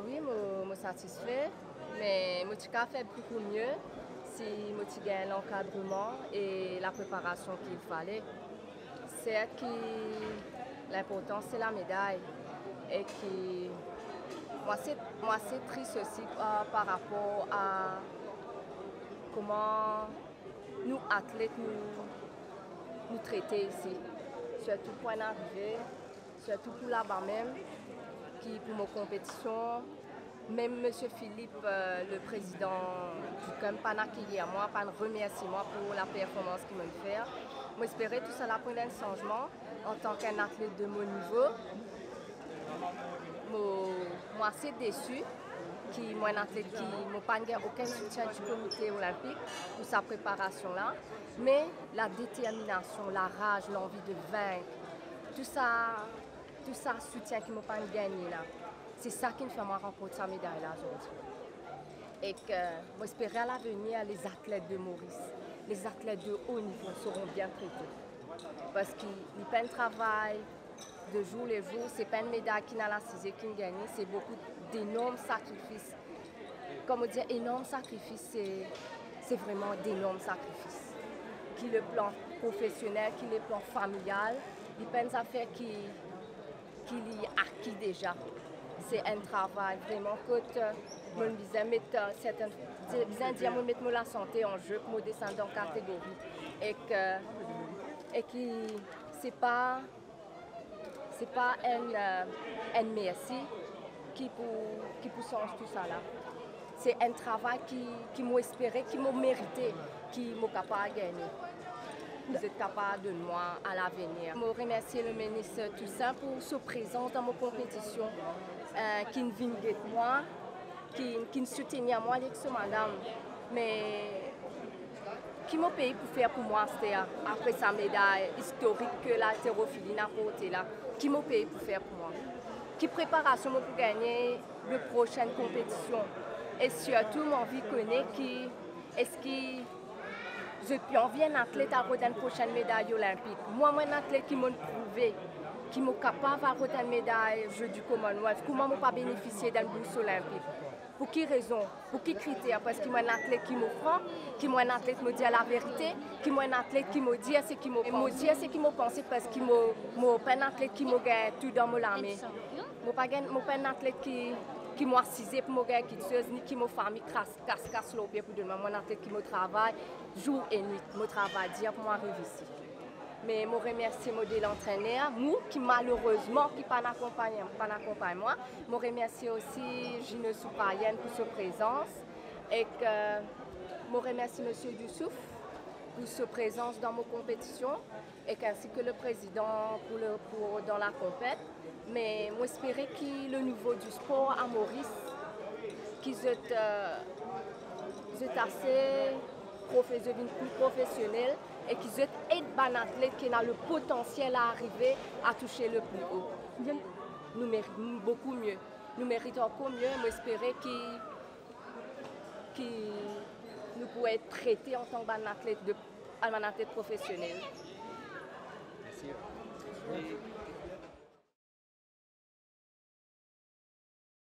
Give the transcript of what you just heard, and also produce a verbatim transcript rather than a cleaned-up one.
Wi, mo, mo satisfe, me mo ti kav fer boukou mie si mo ti gagn lankadreman e lapreparasion ki fale. Serten ki linportan se lameday e ki mo ase, mo ase tris osi, euh, par rapor a kouma nou atlet nou, nou trete isi, sirtou pou enn arive, sirtou pou laba mem, ki pou mo konpetision, mem Misie Philippe, euh, le prezidan du CUM, pa'nn akeyir mwa, pa'nn remersie mwa pou laperformans ki mo'nn fer. Mo espere tousala pou amenn sanzman antan ki enn atlet de mo nivo. Mo, mo ase desi ki mo enn atlet ki mo pa'nn gagn okenn soutien di Komite Olinpik pou sa preparasion la, me ladeterminasion, laraz, lanvi de vink, tou sa, tou sa soutien ki mo pa'nn gagne la, se sa ki'nn fer mwa ranport sa meday la zordi. Ek mo espere a lavenir, les athlètes de Maurice, les athlètes de haut niveau seront bien traités. Parski li pa'nn travay de jour le jour, se pa enn meday ki'nn al asize ki'nn gagne, se boukou denorm sakrifis. Kan mo dir enorm sakrifis, se, se vreman denorm sakrifis. Ki le plan profesionel, ki le plan familial, li pa enn zafer ki, ki li aki deza. Se enn travay vreman kot, euh, mo'nn bizin met, euh, serten, bizin dir mo'nn met mo lasante an ze pou mo desann dan kategori. Ek, e ki se pa, se pa enn, euh, enn mersi ki pou, ki pou sanz tousala. Se enn travay ki, ki mo espere, ki mo merite, ki mo kapav gagne, ki zot kapav donn mwa a lavenir. Mo remersie le minis Toussaint pou so prezans dan mo konpetision, euh, ki'nn vinn get mwa, ki, ki'nn soutenir mwa, li ek so madam. Me ki mo pei pou fer pou mwa aster, apre sa meday istorik ke lalterofili inn aporte la? Ki mo pei pou fer pou mwa? Ki preparasion mo pou gagne le prosenn konpetision? E sirtou, mo anvi kone ki, eski zot pe anvi enn atlet al rod enn prosenn meday olinpik? Mwa, mo enn atlet ki mo'nn prouve ki mo kapav al rod enn meday Ze di Commonwealth. Kouma mo pa benefisie dan enn bours olinpik? Pou ki rezon? Pou ki kriter? Parski mo enn atlet ki mo fran, ki mo enn atlet mo dir laverite, ki mo enn atlet ki mo dir seki mo, mo dir seki mo panse, parski mo, mo pa enn atlet ki mo gagn tou dan mo lame. Mo pa gagn, mo pa enn atlet ki, ki mo asize pou mo gagn kiksoz, ni ki mo fami kas, kas, kas lor pie pou donn mwa. Mo enn atlet ki mo travay zour e nwit, mo travay dir pou mo ariv isi. Me mo remersie mo de lantrener, mo ki malerezman ki pa'nn akonpagn, pa'nn akonpagn mwa. Mo remersie osi Gino Souprayen pou so prezans, ek mo remersie Misie Youssouf pou so prezans dan mo konpetision, ek ainsi que le prezidan pou le, pou, dan la konpet. Me mo espere ki le nivo di spor a Moris, ki zot, euh, zot ase profe-, zot vinn pli profesionel e ki zot ed bann atlet ki ena le potansiel a arive a touse le pli o. Nou merit boukou mie. Nou merit ankor mie. Mo espere ki, ki nou pou et trete antan ki bann atlet de, bann atlet profesionel. Mersi.